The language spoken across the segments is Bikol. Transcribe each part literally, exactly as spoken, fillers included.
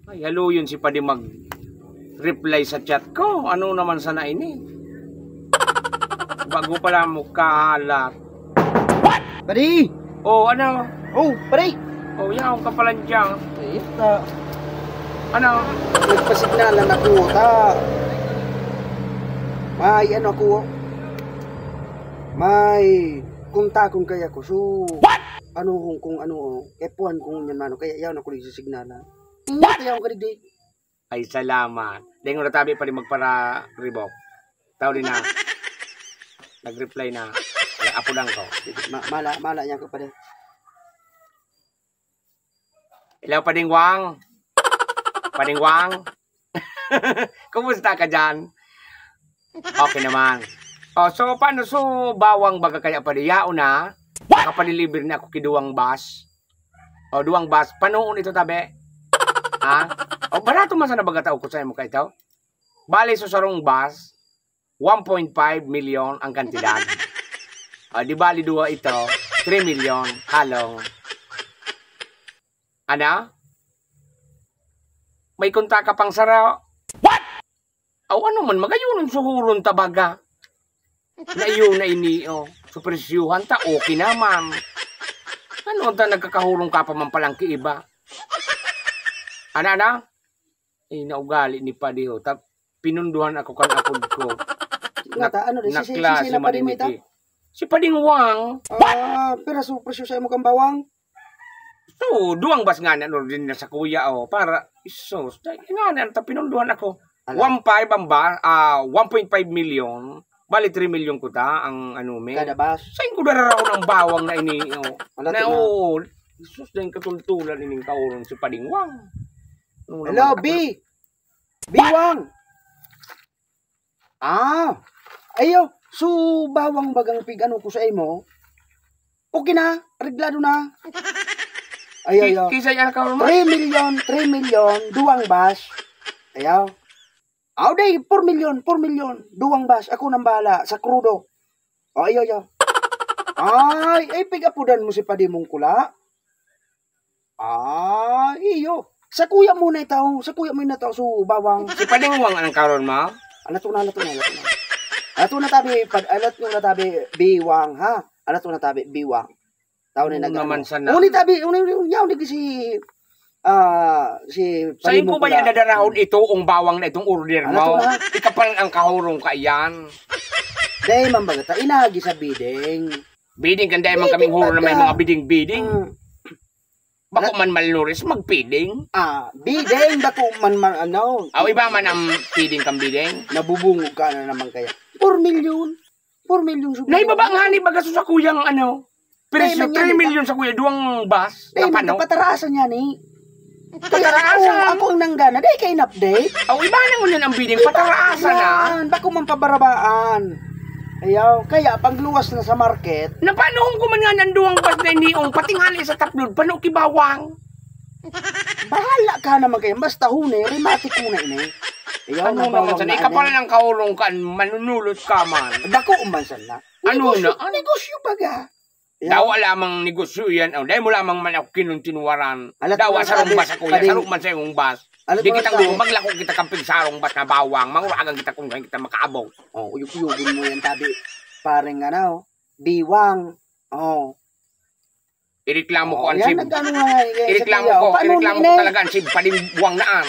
Ay, haluyon si Padi mag-reply sa chat ko. Ano naman sana ini? Bago pala mo kalat. Padi! Oh, ano? Oh, padi! Oh, yaon ka pala dyan. Ayun ta. Ano? Nagpasignalan ako, ta. May ano ako. May kontakon kaya ko. So, ano kung, kung ano, oh, F one kung yan, mano. Kaya yaon ako di sa signalan. What? Yaon ka digdi. Ay, salamat. Dahil nga natabi pa rin magpara-revoke. Tao din na. Nag-reply na. Ay, apo lang ko. Ma-, mala, mala niya ko pa rin. Hello, Pading Wang. Pading Wang. Kumusta ka dyan? Okay naman. Oh, so, paano? So, bawang baga kaya pala? Yaon na. Nakapadeliver na ako ki duwang bus. O, duwang bus. Panoon ito, tabi. Ha? O, barato man sana baga tao ko sa imo ka ito. Bale, so sarong bus, one point five million ang kantidad. O, di bali duwa ito, three million, halong. Ana? May kontra ka pang saro? What? Aw, ano man, magayon ang suhuron ta baga. Na iyo na ini, oh. Supresyuhan ta, okay naman. Ano ta nagkakahulong ka pa man palang ki iba? Ana, ana? Eh, naugali ni Padi, oh. Ta-, pinunduhan ako kan apod ko. Nga ta, ano, si, si, si, Naklase si na man Padi mo ini ito? Ki-, si Pading Wang. Ah, pero supresyo sa imo kang bawang? So, duwang bus nga na order na sa kuya, oh, para, isos, dai nga na, ta pinunduhan ako. Ala. One five ang ba, ah, one point five million, bali three million ko ta ang ano, me. Kada bus? Saan ko dararaon ang bawang na ini, oh? Ala, Na, tina- oo, isos, dahil katultulan ining kaurong si Pading Wang. Ano Hello, naman B! ako? Biwang! Ah, ayo, so bawang bagang pig-ano ko sa imo? Okay na, reglado na. Ayo, Ki-, ayo. Kisay ang kaurong mo? Three million, three million, duwang bus. Ayo. Aw, day, four million, four million, duwang bus. Ako nang bahala sa krudo. O, ayo, ayo. Ay, ay, pig-apodan mo si Padi mong kula? Ah, iyo. Sa kuya mo na itaw. Sa kuya mo na itaw. So, bawang. Si Pading Wang ang karon mo? Alato na, alato na, alato na. Alato na tabi, pad-, alato na tabi, biwang, ha? Alato na tabi, biwang. Tao na Oo nag-ano. Naman sana. Uni tabi, uni, uni, uni, uni, si, ah, si Saan Pading ko ba Mungkula. Yan dadarahon ito, ang bawang na itong order Alato mo? Na. Ikapal ang kahurong ka yan. Dahil man baga ta, inagi sa biding. Biding kan dai man Biding kaming huro na may baga. Mga biding-biding. Mm. Bako Ala- man malnourished, magpiding. Ah, biding, bako man, man, ano. Aw, iba man ang piding kang biding. Nabubungog ka na naman kaya. Four million. Four million subli. Naibaba nga ni baga sa kuyang ano. Dai Presyo, man yan, three million sa kuya, duwang bus, Dai na man pano. Kapataraasan yan eh. Pataraasan. Kaya ako, ako ang nanggana, dai kayo in-update. Aw, iba na ngunyan ang bidding, pataraasan na. Yan, bako man pabarabaan. Ayaw, kaya pagluwas na sa market. Napanuhong ko man nga nang duwang bus na iniong, patingali sa taplod, pano kibawang. Bahala ka naman kayo, basta huni, remate ko na ini. Ayaw, Ano na naman bawang sana? na Ikaw pala ini. Ng kaurong ka, manunulot ka man. Bako man sana. Ano Negosyo, na? Ano? Negosyo baga. Ayaw. Dawa lamang negosyo yan. Oh, dahil mo lamang man ako kinuntinuwaran. Alat Dawa mo sarong sabi, bas ako yan. Pading- Sarong man sa iyong bas. Alat Di mo kita sabi. Gumawa, maglako kita kang pigsarong bas na bawang. Manguragan kita kung saan kita makaabot. Oh, uyog-uyogon mo yan, tabi. Pareng ano, biwang. Oh. Ireklamo ko Oh, ang yan, sib. Nag-ano nga, eh, Ireklamo sa ko, kuya. Paano ireklamo ko ini? Talaga ang sib, palimbwang na an.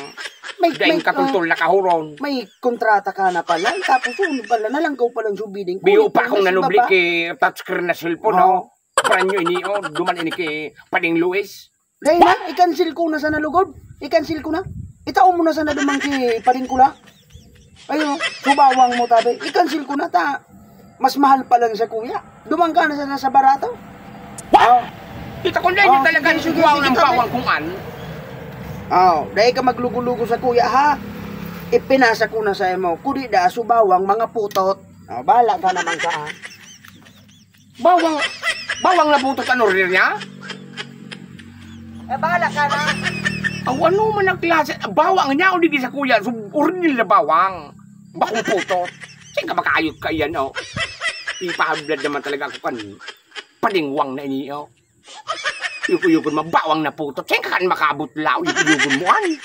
May, Dahil may, katultol ah, na kahuron. May kontrata ka na pala, tapos yun pala, nalanggaw pala ang subiding. Biyo Kulit pa akong na si nanubli baba. Kay touchscreen na cellphone, Oo. No? Brand new ini, oh. Duman ini kay Pading Luis. Dahil na, i-cancel ko na sana lugod. I-cancel ko na. Itao mo na sana duman kay Pading Kula. Ayo, subawang mo tabi. I-cancel ko na ta. Mas mahal pa lang sa kuya. Duman ka na sana sa barato. What? Oh. Kita ko dahil Oh, talaga sige, sige, wow sige, ng tabi. Bawang kung an. Oh, dahil ka maglugo-lugo sa kuya ha. Ipinasa ko na sa imo. Kudi da, subawang, mga putot. Oh, bala ka naman ka ha. Bawang, bawang na butot an order niya? Eh, bahala ka na. Aw, ano man ang klase? Bawang niya o di sa kuya? So, original na bawang. Bakong putot. Saan ka makaayot ka yan, oh? Ipahablad naman talaga ako kan Pading Wang na ini, oh. Yuko-yuko mo, bawang na putot. Saan ka kan makabutlaw? Yuko-yuko mo, ay.